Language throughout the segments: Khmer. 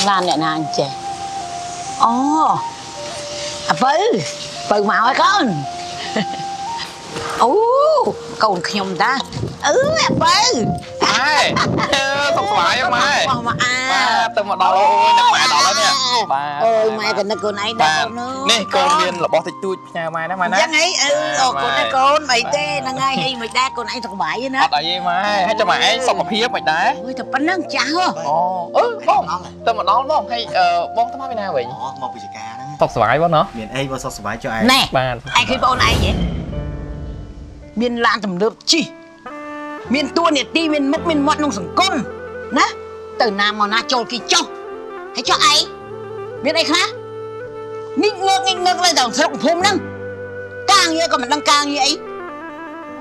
ឡានអ្នកណាអញ្ចេះអូអាពៅពៅមកហើយកូនអូកូនខ្ញុំតាអឺអាពៅ ម៉ែសុខសប្បាយម៉ែ មកមកអា បាទទៅមកដល់អូយនឹកម៉ែដល់ហើយនេះបាទ អូយម៉ែក៏នឹកកូនឯងដែរ បាទ កូនអើយ នេះកូនមានរបស់តិចតួចផ្ញើម៉ែណាម៉ែណា អញ្ចឹងហីអឺអរគុណណាកូនអីទេហ្នឹងហើយហីមិនដែរកូនឯងសុខសប្បាយទេណា អត់អីទេម៉ែហើយចាំម៉ែឯងសុខភាពមិនដែរ អូយតែប៉ុណ្្នឹងចាស់ហ៎ អូអឺបងទៅមកដល់បងហើយបងទៅមកពីណាវិញ អូមកពីចការហ្នឹង សុខសប្បាយបងណោះ មានអីបើសុខសប្បាយចុះឯង ណែ បាទ ឯងឃើញបងអូនឯងហ៎មានឡានទំនើបជិះមានតួនាទីមានមុខមានមាត់ក្នុងសង្គមណាទៅណាមកណាចូលគេចុះហើយចុះឯងមានអីខ្លះញិចងើកញិចងើកលើតែស្រុកភូមិហ្នឹងការងារក៏មិនដឹងការងារអី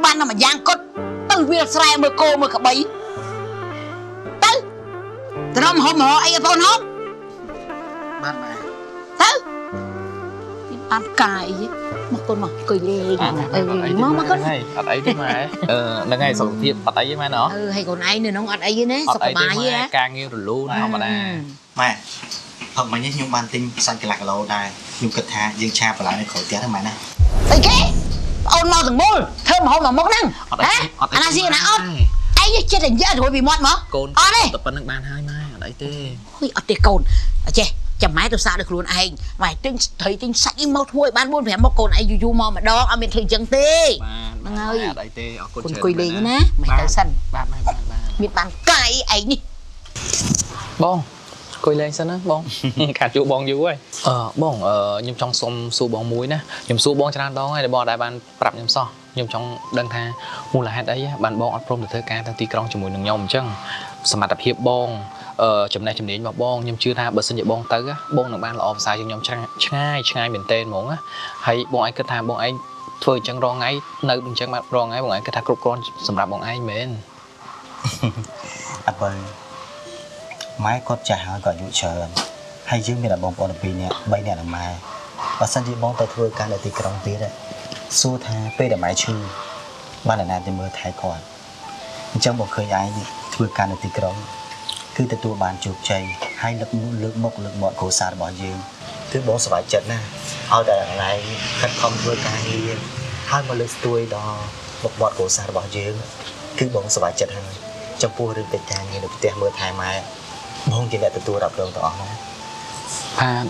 បានតែមួយយ៉ាងគត់ទៅវាលស្រែមើលគោមើលក្បីទៅត្រឹមហុំរកអីឲ្យបងហុំ បាទម៉ែ ទៅមានបានកាយអីមកកូនមកអង្គុយលេងអឺមកមកកូន ហើយអត់អីទេម៉ែអឺហ្នឹងហើយសុខភាពអត់អីទេម៉ែណោះ អឺហើយកូនឯងនៅនោះអត់អីទេណា អ សុខ ត់អីទេម៉ែ សប្បាយទេហ៎ ការងាររលូនធម្មតា ម៉ែផឹកមិញនេះខ្ញុំបានទិញសាច់កន្លះគីឡូដែរខ្ញុំគិតថាយើងឆាបន្លែនៅក្រោយផ្ទះហ្នឹងម៉ែណា ស្អីគេប្អូនមកទាំងមូលធ្វើម្ហូបមកមុខហ្នឹង អត់អី ហ៎ អត់អី អាណាស៊ីអាណាអត់ឯងចិត្តតែយករួយពីមាត់មក កូន អត់ទេ តែប៉ុណ្្នឹងបានហើយម៉ែអត់អីទេ ហុយអត់ទេកូនអចេះចាំម៉ែទៅសាកដោយខ្លួនឯងម៉ែទិញត្រីទិញសាច់អីមកធ្វើឲ្យបាន4 5មកកូនឯងយូរយូរមកម្ដងអត់មានធ្វើអញ្ចឹងទេ បាទ ហ្នឹងហើយ អត់អីទេអរគុណច្រើន កូនអង្គុយលេងណាម៉ែទៅសិន បាទម៉ែបាទបាទ មានបានកាយឯងនេះ បងអង្គុយលេងសិនណាបង ខាតជួបបងយូរហើយអឺបងអឺខ្ញុំចង់សុំសួរបងមួយណាខ្ញុំសួរបងច្រើនដងហើយតែបងអត់ដែលបានប្រាប់ខ្ញុំសោះខ្ញុំចង់ដឹងថាមូលហេតុអីបានបងអត់ព្រមទៅធ្វើការទៅទីក្រុងជាមួយនឹងខ្ញុំអញ្ចឹងសមត្ថភាពបងអឺចំណេះជំនាញរបស់បងខ្ញុំជឿថាបើសិនជាបងទៅបងនឹងបានល្អប្រសើរជាងខ្ញុំឆ្ងាយឆ្ងាយឆ្ងាយមែនទែនហ្មងណាហើយបងឯងគិតថាបងឯងធ្វើអញ្ចឹងរងថ្ងៃនៅអញ្ចឹងបានរងថ្ងៃបងឯងគិតថាគ្រប់គ្រាន់សម្រាប់បងឯងមែន អាបើម៉ែគាត់ចាស់ហើយគាត់អាយុច្រើនហើយយើងមានតែបងប្អូនតែ2នាក់3នាក់នឹងម៉ែបើសិនជាបងទៅធ្វើការនៅទីក្រុងទៀតសួរថាពេលដែលម៉ែឈឺបានអ្នកណាទៅមើលថែគាត់អញ្ចឹងបងឃើញឯងធ្វើការនៅទីក្រុងគឺទទួលបានជោគជ័យហើយលើកមុខលើកមុខលើកមាត់គ្រួសាររបស់យើងគឺបងសប្បាយចិត្តណាស់ឲ្យតែឯងខិតខំធ្វើការងារហើយមកលើកស្ទួយដល់មុខមាត់គ្រួសាររបស់យើងគឺបងសប្បាយចិត្តហើយចំពោះរឿងកិច្ចការងារនៅផ្ទះមើលថែម៉ែបងជាអ្នកទទួលរ៉ាប់រងទាំងអស់ណា បាទ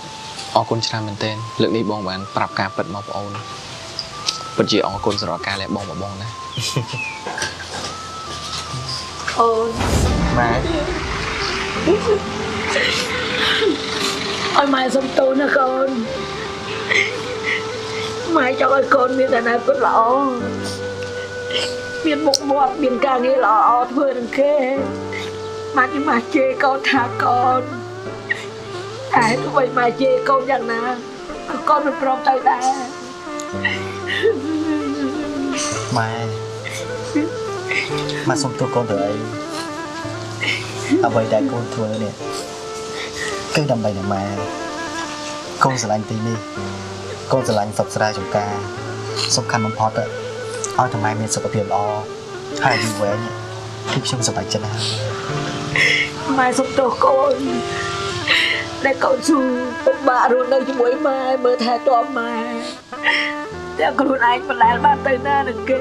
អរគុណច្រើនមែនទែនលើកនេះបងបានប្រាប់ការពិតមកប្អូនពិតជាអរគុណសម្រាប់ការលះបង់របស់បងណា អូន ម៉ែ ឲ្យម៉ែសុំទោសណាកូនម៉ែចង់ឲ្យកូនមានអនាគតល្អមានមុខមាត់មានការងារល្អៗធ្វើនឹងគេម៉ែនេះម៉ែជេរកូនថាកូនតែទោះបីម៉ែជេរកូនយ៉ាងណាក៏កូនមិនព្រមទៅដែរ ម៉ែម៉ែសុំទោសកូនទៅអីអ្វីដែលកូនធ្វើនេះគឺដើម្បីនឹងម៉ែកូនស្រឡាញ់ទីនេះកូនស្រឡាញ់ស្រុកស្រែចម្ការសំខាន់បំផុតឲ្យតែម៉ែមានសុខភាពល្អហើយអាយុវែងគឺខ្ញុំសប្បាយចិត្តណាស់ ម៉ែសុំទោសកូនដែលកូនស៊ូពិបាករស់នៅជាមួយម៉ែមើលថែទាំម៉ែតែខ្លួនឯងមិនដែលបានទៅណានឹងគេ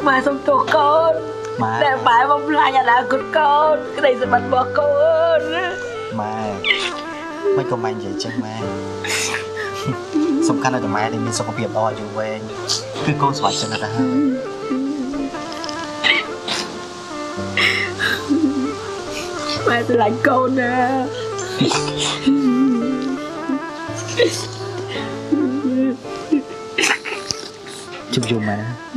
ម៉ែសុំទោសកូន ម៉ែ តែម៉ែបំផ្លាញអនាគតកូនក្តីសម្បត្តិរបស់កូន ម៉ែមិនក៏ម៉ែនិយាយចឹងម៉ែសំខាន់ឲ្យតែម៉ែនេះមានសុខភាពល្អអាយុវែងគឺកូនសប្បាយចិត្តណាស់ទៅហើយ ម៉ែស្រឡាញ់កូនណា ជប់យំម៉ែណា